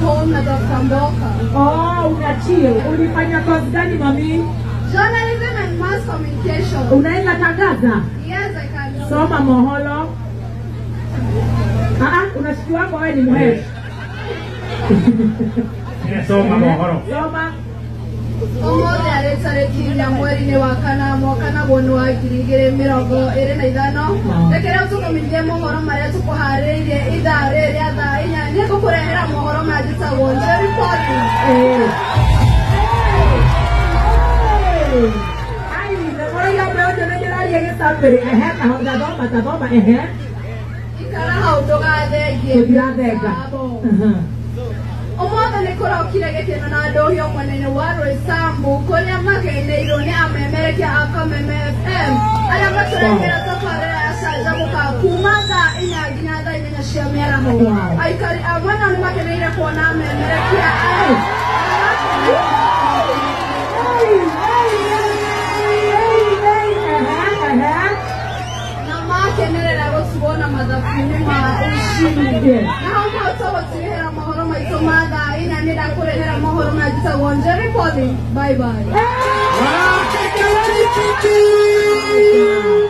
home na tafuta mboka. Oh, una chill. Ulifanya course gani, mami? Journalism and mass communication. Unaweza tangaza? Yes, I can. Soma moholo. Ah, ah, unashikiwa wako wewe ni mhesh. Soma mohoro. Soma. Ũmũthĩ arĩ tarĩki 4 mweri-inĩ wa kana mwaka naguo nĩ wa 2025. Reke rĩu tũkũmenyithie mohoro marĩa tũkũharĩrĩirie ithaa rĩrĩ rĩa thaa 4. Niĩ ngũkũrehera mohoro maya njĩtagwo Njeri Pauline. Eh. Ai, ndamũraiga mbeũ njĩthĩ ndĩraria gĩcambĩrĩ. Ehe, kahota thoma, ta thoma, ehe. Ikara hau ndũgathengie. Tũtirathenga. Ũmũthĩ nĩ kũrokire gĩkeno na ndũhio mwena-inĩ wa Roysambu kũrĩa mageneirwo nĩ amemerekia a Kameme FM arĩa matũrehera tabarĩra ya Canjamũka kuma thaa 4 nginya thaa 8 cia mĩaraho. Aikari a mwena nĩ makeneire kuona amemerekia aya. Na makenerera gũtigwo na mathabu-inĩ ma ushindi. Na hau nĩho tũgũtigĩrĩra mohoro maitũ ma thaa 4. Nĩ ndakũrehera mohoro maya njĩtagwo Njeri Pauline. Bye bye. Wow.